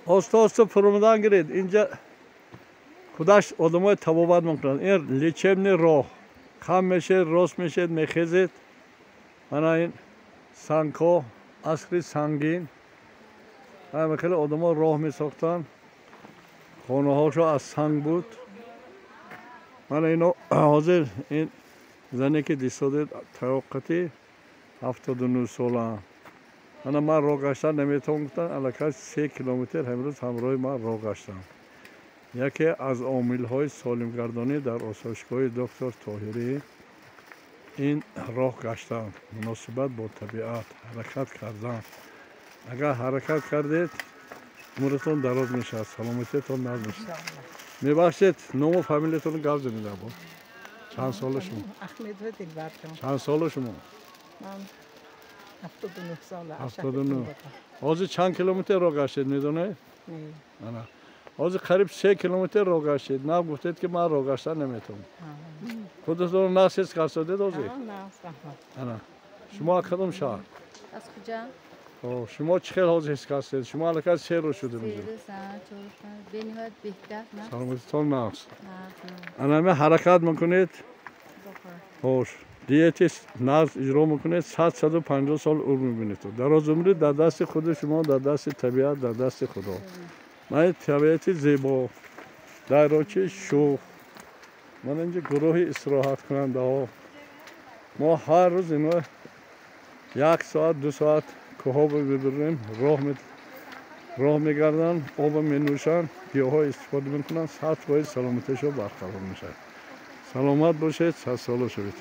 Оста оста фуромадан гиред. Инҷа худаш одамои табобат мекунанд. Ин лечебный роҳ. Хам мешед, рост мешед, мехезед. Мана ин сангҳо, асри сангин. Ҳама хеле одамо роҳ месохтанд. Хонаҳошо аз санг буд. Мана ино ҳозир ин зане ки дистодед таёқати 79 сола. Ана ман роҳ гаштан наметавон гуфтан, аллакай 3 километр ҳамрӯз ҳамроҳи ман роҳ гаштам. Яке аз омилҳои солимгардонӣ дар осоишгоҳи доктор Тоҳирӣ ин роҳ гаштан, муносибат бо табиат, ҳаракат кардан. Агар ҳаракат кардед, умратон дароз мешавад, саломатиятон нағз мешавад. Мебахшед, ному фамилиятонро гап занед або. Чанд сола шумо? Ахмедова Дилбарҷон. Чанд сола шумо? Ман 79 сола. 79. Ҳозир чанд километр роҳ гаштед, медонед? Не. Ана. Ҳозир қариб 3 километр роҳ гаштед. На гуфтед ки ман роҳ гаштан наметавонам. Худатонро нағз ҳис кардед ҳозир? Нағз, раҳмат. Ана. Шумо аз кадом шаҳр? Аз Хуҷанд. Шумо чӣ хел ҳозир ҳис кардед? Шумо аллакай 3 рӯз шуда инҷо. 3 рӯз, 4 панҷ, бениҳоят беҳтар. Саломатитон нағз. Ана ҳама ҳаракат мекунед. Хош. Диети нағз иҷро мекунед, 100-150 сол умр мебинед. Дарозумрӣ дар дасти худи шумо, дар дасти табиат, дар дасти Худо. Ман табиати зебо, дарёчаи шӯх. Ман инҷа гурӯҳи истироҳаткунандаҳо. Мо ҳар рӯз ино 1 соат, 2 соат кӯҳҳо мебурем, роҳ мегарданд, об менӯшанд, гиёҳҳо истифода мекунанд, 100% саломатиашон барқарор мешавад. Саломат бошед, 100 сола шавед.